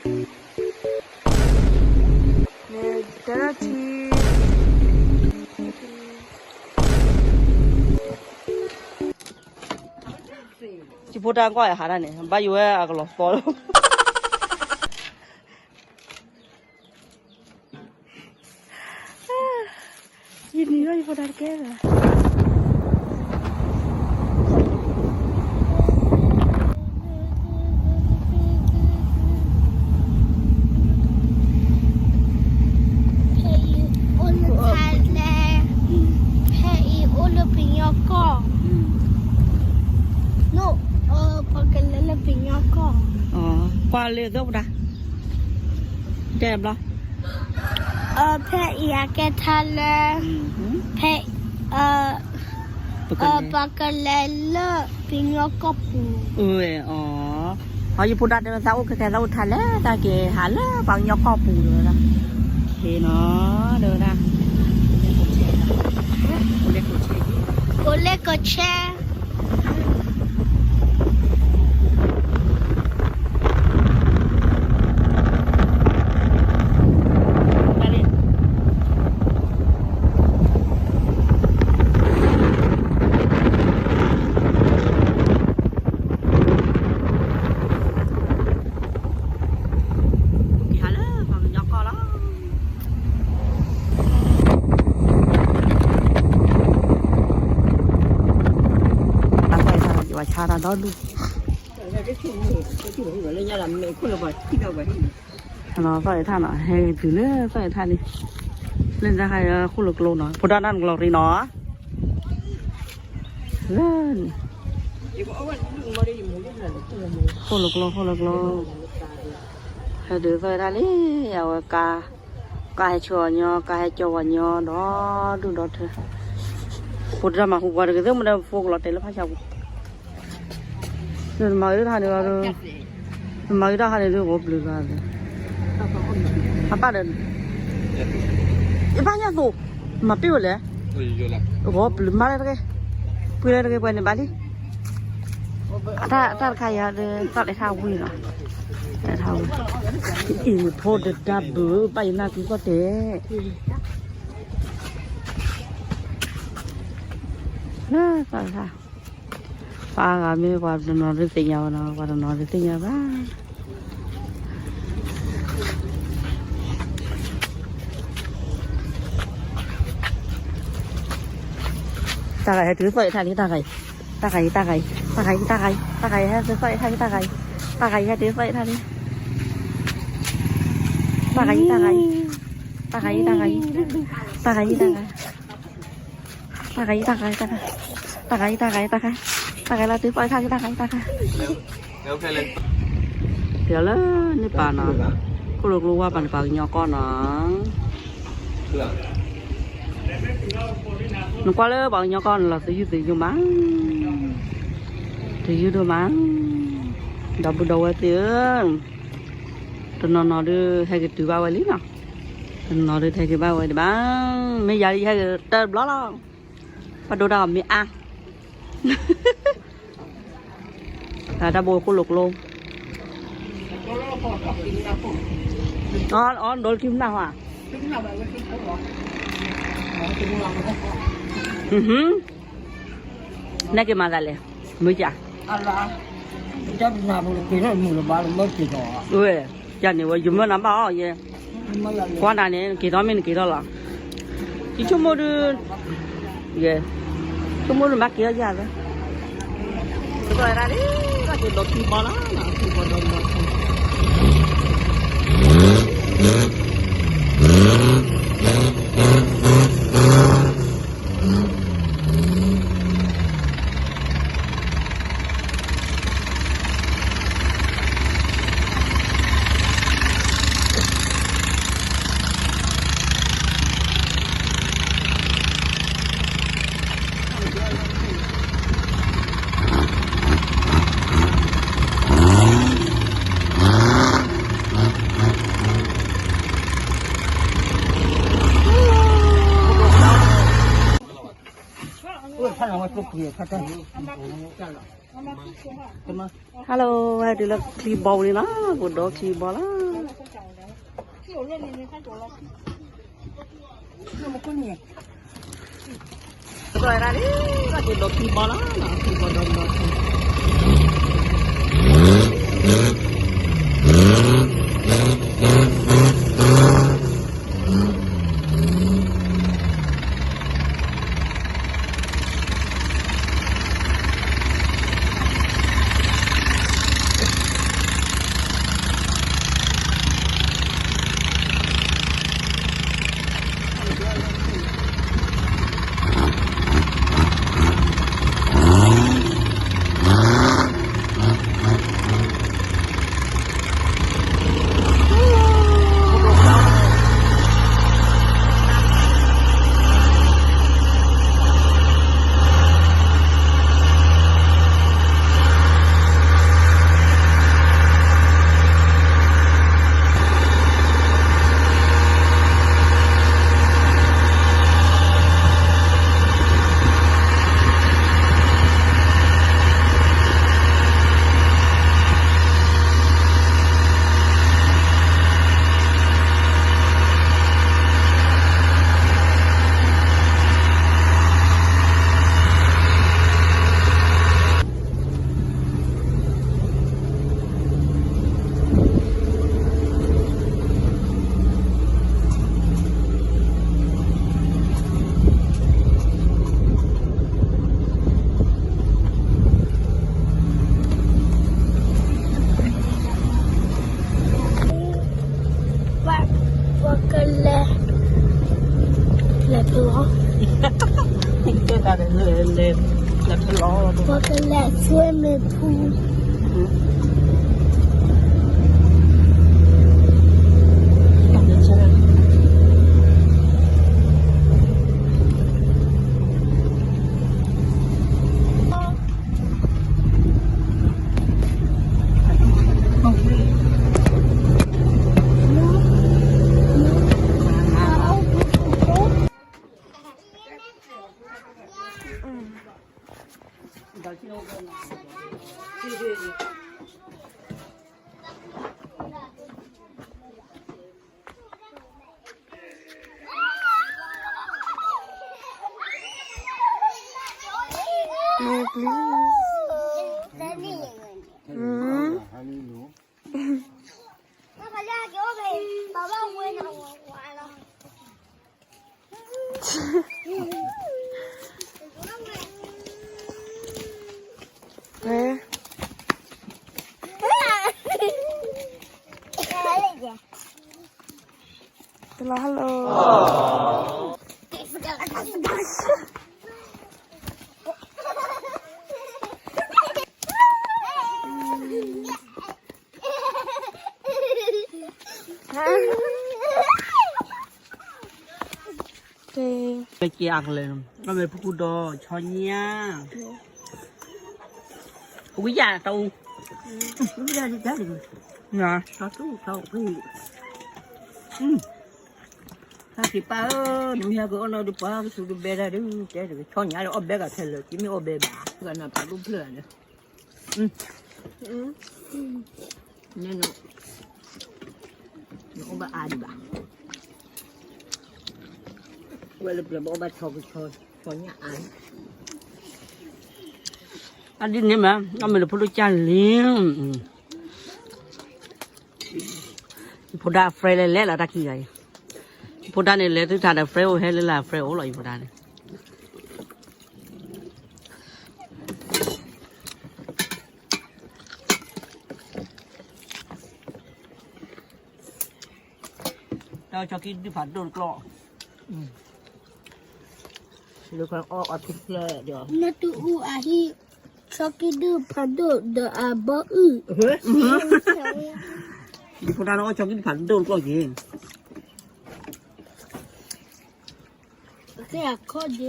န့ၣ် တၢ်ထံ ယဖိတၢ်ကွၢ်ယဟးတၢ်န့ၣ် ဘၣ်ယိၣ်ဝဲအကလီၤသီလီၤ. ယနံၤလီၤယဖိတၢ်တကဲဘၣ်. ဖဲအံၤအိၣ်လၢထါလဲၣ်, ဖဲအံၤအိၣ်လၢပညီကီၢ်, ပှၤကလဲၤလၢပညီကီၢ်, ကွၢ်လၢသၢပတၢ် တဲဘျီ, ဖဲအံၤအကဲထါလဲၣ်, ဖဲ ပှၤကလဲၤလၢပညီကီၢ်ပူၤ, အီ ယဖိဒါတဲဝဲသးအိၣ်ခဲခဲ သးအိၣ်ထါလဲၣ် တၢ်က့ၤဟးလၢပှၤကညီကီၢ်ပူၤတဲဝဲဒၣ်, ခ့နီၤ တဲဝဲဒၣ်, ကိးလဲကိးဆဲ က့ၤဟးလၢပှၤကညီကီၢ်လီၤ. သီၣ်အံၤထၣ်နီၤ ယဝဲဆါတၢ်ဒီဒူၣ်, သီၣ်အံၤထၣ်နီၤ ဟဲတုၤလၢသီၣ်အံၤထၣ်န့ၣ်, လၢတၢ်ခါအံၤဃိၣ်လိာ်ကျိနီၤ ဖိဒၣ်တၢ်နကလီၤရံနီၤ, လၢန့ၣ် ဃိၣ်လိာ်ကျိ ဃိၣ်လိာ်ကျိ, ဟဲတုၤသီၣ်အံၤထၣ်လံ, အဝဲကါ, ကါဟဲဆှၢအီၤညီ ကါဟဲကၠီဝဲညီ ဒီဒူၣ်ဒီထၢ, ဖိတၢ်မၤဟူကွၢ်တဂ့ၤ သ့ၣ်မ့ၢ်ဒီးဖိကလီၤတဲာ်လၢဖးဆါပူၤ, မၤဂ့ၤတၢ်ခါန့ၣ်ဒီး, မၤဂ့ၤတၢ်ခါန့ၣ်ဒီး ဂီၤပျုၤလီၤ, အပၢ်ဒီး, ယဘၣ်ညၣ်သိး, မၤပ့ၢ်ဝဲလဲၣ်, ဂီၤပျုၤမၤလၢတဂ့ၤ, ပှ့ၤလၢတဂ့ၤပှဲၤန့ၣ်ဘၣ်လံ. တၢ်တခါအံၤဒီး သီၣ်လဲၤထၣ်ဝံၤနီၤ, လဲၤထၣ်ဝံၤ, အံၤဖိတဒါဘုး ဘၣ်ယနၢ်ကံသီၣ်တဲာ်, လၢသီၣ်လဲၤထၣ်, ပှၤဂၤမ့ၢ်ပှၤတနီၤဒုးသ့ၣ်ညါဝဲနီၤ ပှၤတနီၤဒုးသ့ၣ်ညါဘၣ်. တၢ်ဂၤဟဲတုၤသီၣ်အံၤထၣ်လံ တၢ်ဂၤအံၤ, တၢ်ဂၤအံၤ တၢ်ဂၤအံၤ တၢ်ဂၤအံၤ တၢ်ဂၤအံၤ တၢ်ဂၤအံၤ ဟဲတုၤသီၣ်အံၤထၣ်လံ တၢ်ဂၤအံၤ, တၢ်ဂၤအံၤ ဟဲတုၤသီၣ်အံၤထၣ်လံ, တၢ်ဂၤအံၤ တၢ်ဂၤအံၤ, တၢ်ဂၤအံၤ တၢ်ဂၤအံၤ, တၢ်ဂၤအံၤ တၢ်ဂၤအံၤ တၢ်ဂၤအံၤ တၢ်ဂၤအံၤ တၢ်ဂၤအံၤ တၢ်ဂၤအံၤ တၢ်ဂၤအံၤ လီၤတုၤသီၣ်အံၤထၣ်လံ တၢ်ဂၤအံၤ တၢ်ဂၤအံၤ, ပှၤလၢန့ၣ်ပာ်နီၤ, ခိၣ်လိာ်ကျိဝါပာ်န့ၣ် ပှၤကညီကီၢ်နီၤ, နကွၢ်လၢပှၤကညီကီၢ်န့ၣ်လီၤ သယုၢ်သယုၢ်မး, သယုၢ်ဒိၣ်မး, ဒီပုၢ်ဒီဝဲၢ်သ့ၣ်ဧၢ, တနီၤနီၤဒုးဟဲက့ၤတုၤဘၣ်ဝဲလံနီၤ, တနီၤနီၤဒုးဟဲက့ၤဘၣ်ဝဲဒံးဘၣ်, မ့ၢ်ယၤလံယဟဲက့ၤတၢ်တဘျီလီၤ, ဘၣ်ဒိတၢ်အီၤမ့ၢ်အါ တၢ်ဘိခိၣ်လိာ်ကျိ, အီ ဒိလၢခံမနၢ်ဟါ, နက့ၤမၤသးလဲၣ်, မုၢ်ကၢ်, ဝဲ, ယၤန့ၣ်ဝဲ ယမၢနၤဘၣ်အီၤယဲ, ကွၢ်နၤန့ၣ် နက့ၤထီၣ်မ့ၢ်နက့ၤထီၣ်လီၤ, ယဆိကမိၣ်ဒုး ယဲ, ဆိကမိၣ်ဒုးမၤက့ၤထီၣ်ယၤသၢ, ကဲဒၣ်လံ, ကဲဒိးခံဘီလီၤ, ခံဘီဒီး Hello, ဝဲတုၤလၢချံဘီပူၤန့ၣ်လီၤ, ပဒိးချံဘီလီၤ. ပကလဲၤ လဲၤဖျီ တဲတၢ်လဲၤ လဲၤဖျီ ပကလဲၤ swimming pool. Hello, hello. Hello. ကဲအကလဲၣ်, အဝဲဖုကူဒီး ဆီညၣ်, ဝံယၣ်တအူ, ဝံယၣ်တအူ, တၢ်စံးပၢ်ဧၢ, နမ့ၢ်ဟဲကအီၣ်နီၢ်ဒုး ပှၤကစူၤတဘဲဒၣ်ဒုး, တဲတဂ့ၤ ဆီညၣ်လၢအီၣ်ဘဲဂၤခဲလၢာ်, ကမ့ၢ်အီၣ်ဘဲဘၣ်, ဂၤနၤဖးဒိၣ်ဖျၢၣ်လၢ နအိၣ်ဘၣ်အါဒံးဘၣ်, ဝဲလၢပျၢၤဘၣ်အီၣ်ဘၣ်ဆီကဆီ, ဆီညၣ်အါ, အဒ်န့ၣ်မး အမ့ၢ်လၢဖိဒိၣ်ကၢ်လံ, ဖိဒါ friend လဲၤလဲၤလီၤတၢ်ခံဂၤအံၤ, ဖိဒါန့ၣ် လဲၤသုထးဒီး friend အိၣ်ဟဲလၢလာ် friend အိၣ်လီၤ ယဖိဒါန့ၣ် တၢ်ဆီကံဒုၣ်ဖးဒိၣ်တကျီၢ်, လၢခီအီၣ်အီၣ်ထူဖျၢၣ်ဒီး နတူၢ်အူအဟံၣ်, ဆီကံဒုၣ်ဖးဒိၣ်ဒီးအဘီအုၣ်, ယဖိဒါန့ၣ်အီၣ်ဆီကံဒုၣ်ဖးဒိၣ်တကျီၢ်က့ၤ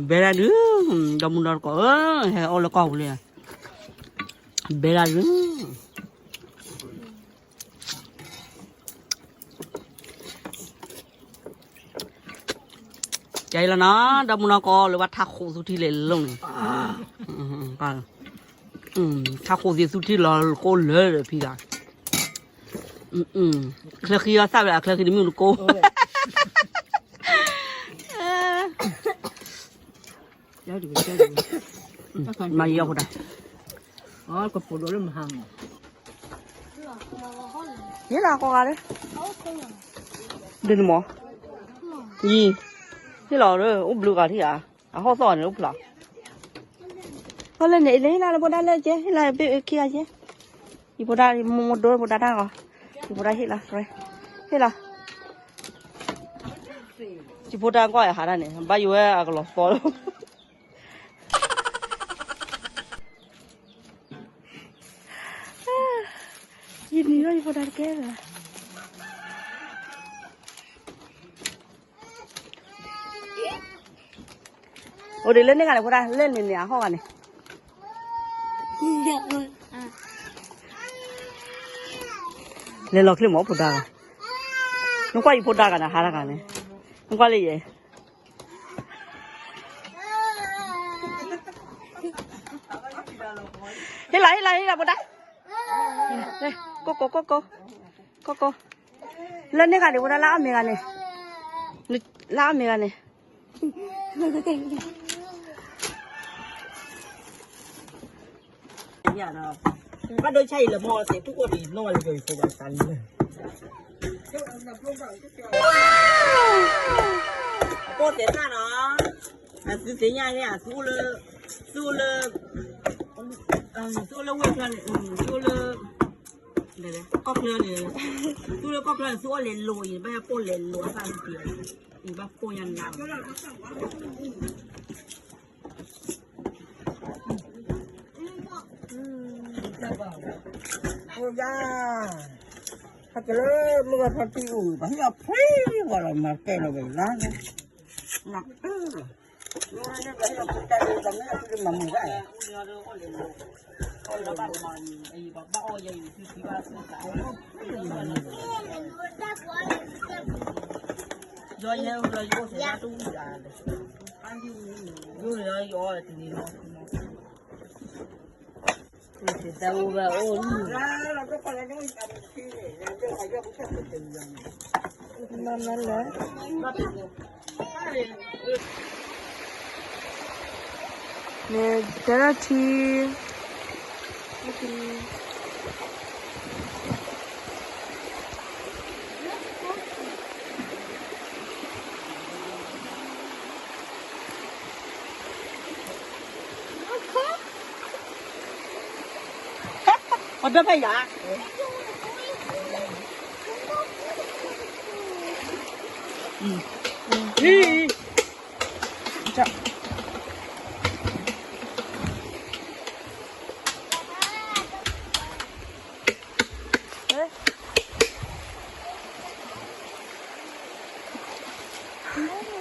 ဘဲဒၣ်ဒုး, ဒီမုၢ်ဒီတကိးဧၢ, ဟဲအီၣ်လၢကီၢ်ပူၤလံ, ဘဲဒၣ်ဒုး, ကဲလီၤနီၤ, ဒီမုၢ်ဒီကိးလၢဘၣ်ထးခိၣ်သူထံလဲၤလီၤန့ၣ်, ထးခိၣ်သ့ၣ်သူထံလီၤကိးလၢာ်ဒီးဖံဂၤ, ချၢဃံအီၤသၣ်ဝဲဒၣ် အချၢဃံတမ့ၢ်လၢကိး မၤယီၤဖိဒၣ် ကပိာ်ဒိၣ်လၢမဟါမး ယ့လၢကီးဂၤလၢ ဒ်နမီၤ ယံၤ ဟ့ၣ်လီၤ အိၣ်ဘျုးဂၤထံၣ်ဧါ အဟီၣ်သီၣ်န့ၣ်အိၣ်ဖျါ ဟီၣ်လၢန့ၣ် လၢဟ့ၣ်လၢလၢဘိဒၣ်လၢကဲ ဟ့ၣ်လၢဘ့ၣ်ခံဂၤကဲ ယဖိဒၣ်မဒိဘိဒၣ်တၢ်ဂီၤ ယဖိဒၣ်ဟ့ၣ်လီၤ ဟ့ၣ်လီၤ ယဖိဒၣ်ကွၢ်ယဟးတၢ်န့ၣ် ဘၣ်ယိဝဲအကလီၤသီလီၤ ယနံၤလီၤယဖိဒၣ်တကဲဘၣ် အိၣ်ဒ်လၢန့ၣ်ဂၤန့ၣ် ဖိဒၣ် လၢန့ၣ်န့ၣ် အဟီၣ်ဂၤန့ၣ် လဲၤလီၤချ့မးဖိဒၣ်ဂၤ နကွၢ်ယဖိဒၣ်ဂၤန့ၣ် ဟးတဂၤန့ၣ် နကွၢ်လၢယဲ ဟ့ၣ်လီၤ ဟ့ၣ်လီၤ ဟ့ၣ်လီၤ ဖိဒၣ် ကိးကိး ကိးကိး ကိးကိး လၢန့ၣ်ဂၤန့ၣ် ဖိဒၣ် လၢအမဲာ်ဂၤန့ၣ် လၢအမဲာ်ဂၤန့ၣ် ဘၣ်ဒိဆါအံၤလၢမီၢ်စ့ၢ် သူၣ်ကိၢ်ဒံးနီၢ်ဝဲလၢယိၤဖိဘၣ်သးလၢ အပိၢ်သဲးတၢ်နီၤ အသုသ့ၣ်ညါန့ၣ် အသုအိၣ်လၢ သုအိၣ်လၢ သုအိၣ်လၢဝ့ၢ်ချၢန့ၣ် သုအိၣ်လၢ ကီၢ်ချၢန့ၣ် သုအိၣ်လၢကီၢ်ချၢန့ၣ် သုအိၣ်လဲၤလိၤအံၤ ဘၣ်ပိၢ်လဲၤလိၤအသၣ်တက့ၢ် အံၤဘၣ်ပိၢ်ညါနၤ အိယါ ဟဲက့ၤလၢမုၢ်ဂီၤထီၣ်ထံအူၣ် ပှၤဟံၣ်အီၤဖှံဂီၤလီၤ မၤတဲလီၤဝဲလါ နၤ နၤ နၤ နၤ နၤ နၤ န့ၣ် တဲဒၣ်ထံ အီၣ်ဒၢဖဲယၤ ဟံၣ်